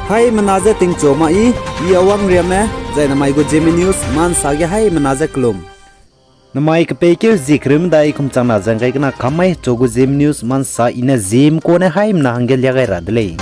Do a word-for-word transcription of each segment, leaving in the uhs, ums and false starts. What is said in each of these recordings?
Haimena je tingchu ma i, i Awang Riame, zai namai gu Zeme News mansa ge haimena je kelum. Namai kepeikeu zie kereu medai kum changna ze ngkai kena kam mai chu gu Zeme News mansa i ne Zeme kune haimena hangge lia gai ra de lei.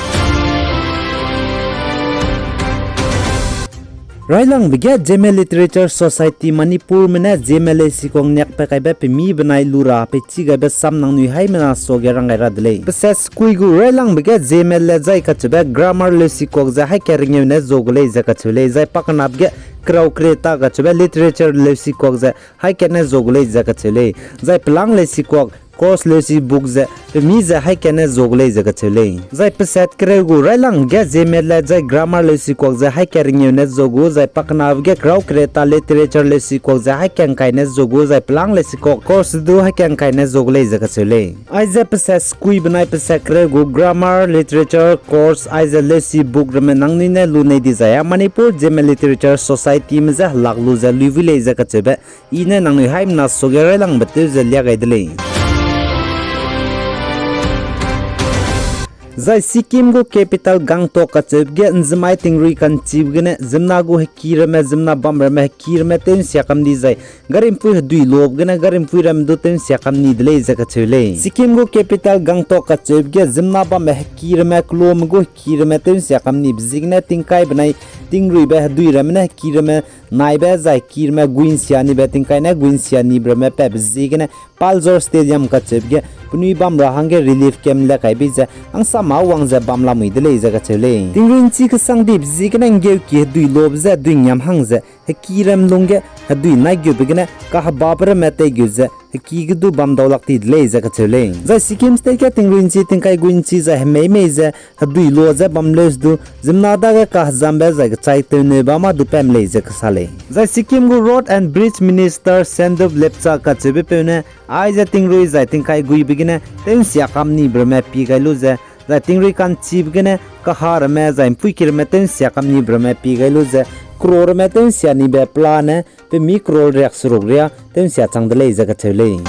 Railangbe ge Zeme Literature Society Manipurme ne Zeme leusikuak niakpat kaibe pemi benai lu ra peichi gaibe sam nangnui haimena suage rang gai ra de lei. Peset sekui gu railangbe ge Zeme le zai kacheube grammar leusikuak ze haika rengeu ne zo gu lei ze kacheu lei, zai pakenabe ge kerau kereta kacheube literature leusikuak ze haika ne zo gu lei ze kacheu lei, zai pelang leusikuak course leusibuk ze pemi ze haika ne zo gu lei ze kacheu lei. Zai peset kereu gu railangbe ge Zeme le zai grammar leusikuak ze haika rengeu ne zo gu, zai pakenabe ge kerau kereta literature leusikuak ze haika ngkai ne zo gu, zai pelang leusikuak course du haika ngkai ne zo gu lei ze kacheu lei. Aize peset sekui benai peset kereu gu grammar, literature, course, aize leusibuk ramme nangnui ne lu nei dizai a Manipur Zeme Literature Societyme je helak lu ze luivui lei ze kacheube i ne nangnui haimena suage railangbe tew ze lia gai de lei. Zai Sikkim gu capital Gangtok kacheube ge nzemai tingrui kanchibe gene ziemmena gu heki ramme, ziemmena bam ramme, heki ramme tew nsia kam di zai garimpui hedui lobe gene garimpui ramme du tew nsia kam ni de lei ze kacheu lei. Sikkim gu capital Gangtok kacheube ge ziemmena bambe heki ramme, kelome gu heki ramme tew nsia kam nibe ziegene tingkai benai tingruibe hedui ramme ne heki ramme naibe zai heki ramme gui nsia nibe tingkai ne gui nsia nibe ramme patbe ziegene Paljor Stadium kacheube ge penui bam ra hangge relief camp le kaibe ze hangsama wang ze bam lamui de lei ze kacheu lei. Tingrui nchi kesang dibe ziegene nggeuki hedui lobe ze hedui ngiam hang ze heki ram lungge hedui nai geube gene kahebabe ramme tei geu ze heki ge du bam dau lak ti de lei ze kacheu lei. Zai Sikkim State ge tingrui nchi tingkai gui nchi zai hemei mei ze hedui lo ze bam leus du ziemmena dage kahezambe zai kechai tewneube mâ du pam lei ze kasa lei. Zai Sikkim gu Road and Bridge Minister Sandup Lepcha kacheubepeu ne aize tingrui zai tingkai guibe gene tew nsia kam nibe ramme pie gai lu ze, zai tingrui kanchibe gene kaha ramme zai mpuiki ramme tew nsia kam nibe ramme pie gai lu ze, crore ramme tew nsia nibe pelane pemi crore riak seruk riâ tew nsia chang de lei ze kacheu lei.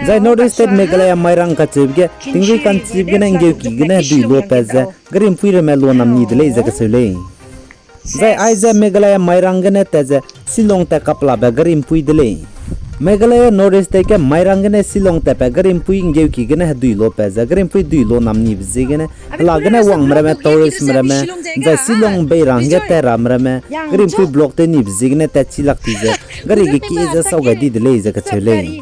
Zai North East State Meghalaya Mairang kacheube ge tingrui kanchibe gene nggeuki gene hedui lopat ze garimpui ramme lo nam ni de lei ze kacheu lei. Zai aize Meghalaya Mairang gene tat ze Shillong tat kaplabe garimpui de lei. Meghalaya North East State ge Mairang gene Shillong tatbe garimpui nggeuki gene hedui lopat ze garimpui dui lo nam nibe ziegene hela gene wangme ramme, touristme ramme, zai Shillong beirang ge tat rame ramme garimpui block tew nibe ziegene tatchi lak ti ze gari gekie ze sau gai di de lei ze kacheu lei.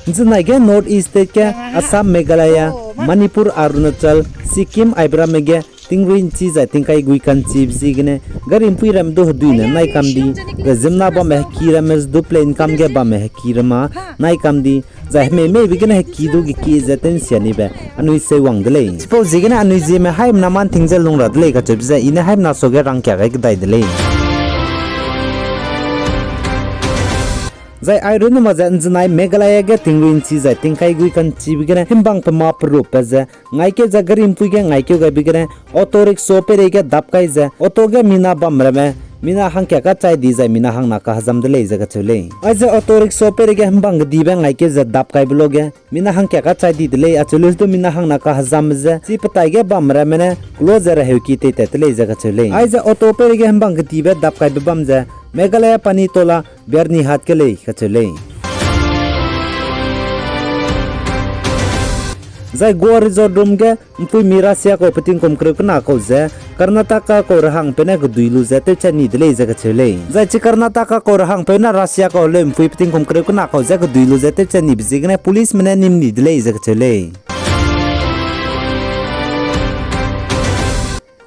Nzenai ge North East State ge Assam, Meghalaya, Manipur, Arunachal, Sikkim aibe ramme ge tingrui nchi zai tingkai gui kanchibe ziegene garimpui ramme du hedui ne nai kam di, zai ziemmena bambe heki ramme du plane kam ge bambe heki ramme nai kam di, zai hemei meibe gene heki du gekie ze tew nsia nibe anui seuwang de lei. Chipau ziegene anui Zeme haimena mâ nting ze lung ra de lei kacheube ze i ne haimena suage rangkia gai kedai de lei. Zai airunne ma ze nzenai Meghalaya ge tingrui nchi zai tingkai gui kanchibe gene himbang pema perupbe ze ngaikeu ze garimpui ge ngaikeu gaibe gene auto rickshaw peireige dap kai ze auto ge mina bam ramme, mina hangkia kachai di zai mina hangna kahezam de lei ze kacheu lei. Aize auto rickshaw peireige himbang kedibe ngaikeu ze dap kaibe luage mina hangkia kachai di de lei, acheu leus du mina hangna kahezambe ze chi petai ge bam ramme ne kelo ze reheuki teitat de lei ze kacheu lei. Aize auto peireige himbang kedibe dap kaibe bam ze Meghalaya Panitola Byrnihat ge lei kacheu lei. Zai Goa Resort rum ge mpuimi Russia kau petingkum kereu kena kau ze Karnataka kau rehangpeu ne kedui lu ze tewchat ni de lei ze kacheu lei. Zai chi Karnataka kau rehangpeu ne Russia kau heleu mpui petingkum kereu kena kau ze kedui lu ze tewchat nibe ziegene policeme ne nim ni de lei ze kacheu lei.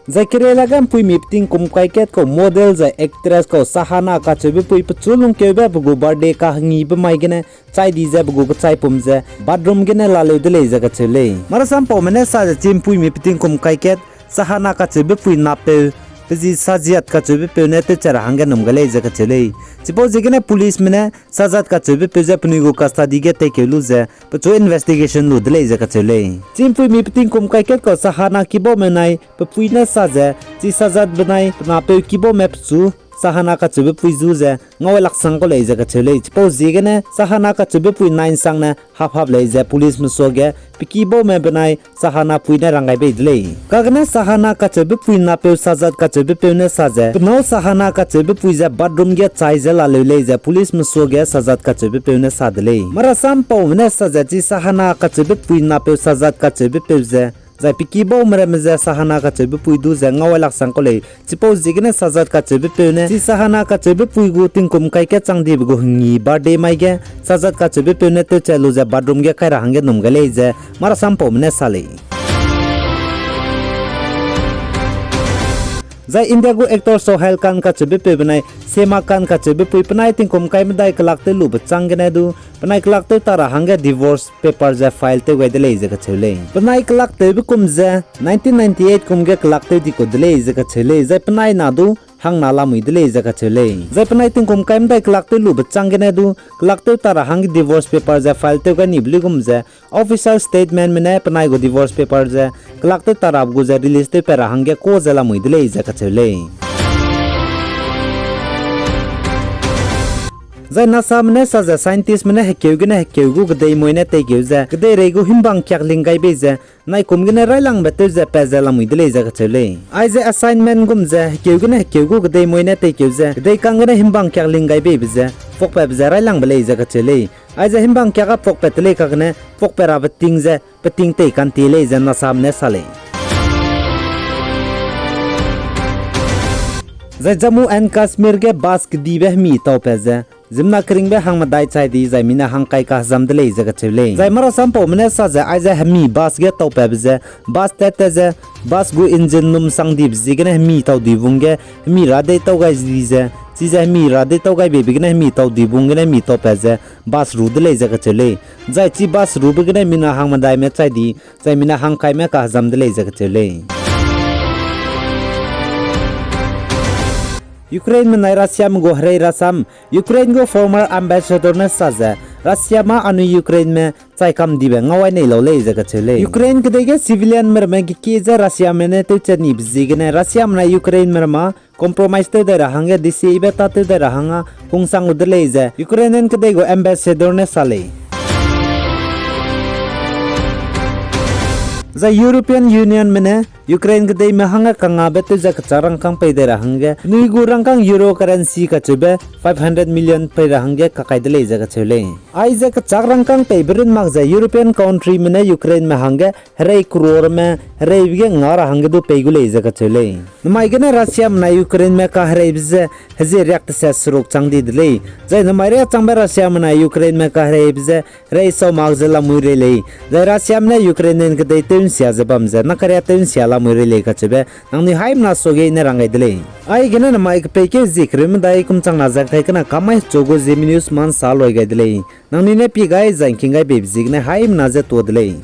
Zai Kerala ge mpuimi petingkum kaikat kau model zai actress kau Sahana kacheube pui pechu lungkeube pe gu birthday kahengibe mai gene chai di ze pe gu kechaipum ze bathroom gene laleu de lei ze kacheu lei. Marasampaume ne sa ze chi mpuimi petingkum kaikat Sahana kacheube pui napeu, pe zi Sajjad kacheubepeu ne tewchat ra hangge num gai lei ze kacheu lei. Chipau ziegene policeme ne Sajjad kacheubepeu je penui gu custody ge teikeu lu ze pechu investigation lu de lei ze kacheu lei. Chi mpuimi petingkum kaikat kau Sahana kibaume nai pe pui ne sa ze chi Sajjad benai pe napeu kibaume pechu Sahana kacheube pui zu ze ngau ai lak sang kau lei ze kacheu lei. Chipau ziegene Sahana kacheube pui nai nsangne haphap lei ze policeme suage peki baume benai Sahana pui ne rang gai bei de lei. Kagene Sahana kacheube pui napeu Sajad kacheube peu ne sa ze, penâu Sahana kacheube pui ze bathroom ge chai ze laleu lei ze policeme suage Sajad kacheube peu ne sa de lei. Marasam paume ne sa ze chi Sahana kacheube pui napeu Sajad kacheube peu ze, zai peki baume ramme ze Sahana kacheube pui du ze ngau ai lak sang kau lei. Chipau ziegene Sajad kacheube peu ne chi Sahana kacheube pui gu tingkum kai ke chang dibe gu hengî birthday mai ge Sajad kacheube peu ne tewchat lu ze bathroom ge kai ra hangge num gai lei ze marasam paume ne sa lei. Zai India gu actor Sohail Khan kacheube peu benai Sema Khan kacheube pui penai tingkum kai medai kelak tew lube chang gene du, penai kelak tew ta ra hangge divorce paper ze file tew gai de lei ze kacheu lei. Penai kelak tewbe kum ze nineteen ninety-eight kum ge kelak tew di kau de lei ze kacheu lei. Zai penai na du hangna lamui de lei ze kacheu lei. Zai penai tingkum kai medai kelak tew lube chang gene du, kelak tew ta ra hangge divorce paper ze file tew gai nibe luigum ze, official statementme ne penai gu divorce paper ze kelak tew ta rabe gu ze release tewpat ra hangge ka ze lamui de lei ze kacheu lei. Zai NASAme ne sa ze scientistme ne hekeu gene hekeu gu kedeimui ne teikeu ze kedeirei gu himbang kiak ling gai bei ze, naikum gene railangbe tew ze pat ze lamui de lei ze kacheu lei. Aize assignment gum ze hekeu gene hekeu gu kedeimui ne teikeu ze kedeikang gene himbang kiak ling gai beibe ze puakpatbe ze railangbe lei ze kacheu lei. Aize himbang kiak a puakpat te lei kagene puakpat rabe ting ze peting tei kantie lei ze NASAme ne sa lei. Zai Jammu and Kashmir ge bus kedibe hemi taupat ze ziemmena keringbe hangmedai chai di zai mina hangkai kahezam de lei ze kacheu lei. Zai marasam paume ne sa ze aize hemi bus ge taupatbe ze bus tat tat ze bus gu engine num sang dibe ziegene hemi tau di wung ge hemi ra dei tau gai di ze, chize hemi ra dei tau gai beibe gene hemi tau di wung gene hemi taupat ze bus ru de lei ze kacheu lei. Zai chi bus rube gene mina hangmedaime chai di, zai mina hangkaime kahezam de lei ze kacheu lei. Ukraineme nai Russiame gu herei rasam, Ukraine gu former ambassador ne sa ze, Russiame anui Ukraineme chai kam dibe ngau ai nei lau lei ze kacheu lei. Ukraine kedei ge civilianme ramme gekie ze Russiame ne tewchat nibe ziegene Russiame nai Ukraineme ramme compromise tew dai ra hangge desiebe tâtew dai ra hangge hungsang gu de lei ze Ukrainian kedei gu ambassador ne sa lei. Zai European Unionme ne Ukraine kedeime hangge kangabe tew ze kechâk rangkâng pei dai ra hangge penui gu rangkâng euro currency kacheube five hundred million pei ra hangge kakai de lei ze kacheu lei. Aize kechâk rangkâng peibe run mak ze European countryme ne Ukraineme hangge herei croreme hereibe ge nga ra hangge du pei gu lei ze kacheu lei. Namai gene Russiame nai Ukraineme kahereibe ze hezie riak teset seruk chang di de lei. Zai namai riâ changbe Russiame nai Ukraineme kahereibe ze herei sau mak ze lamui rei lei. Zai Russiame ne Ukrainian kedei tew nsia ze bam ze nakaria tew nsia lamui rei lei kacheube nangnui haimena suage ne rang gai de lei. Aigene namai kepeikeu zie kereu medai kum changna zak thai kena kamai hechu gu Zeme News man sa loi gai de lei. Nangnui ne pie gai zai ngking gai beibe ziegene haimena ze tuâ de lei.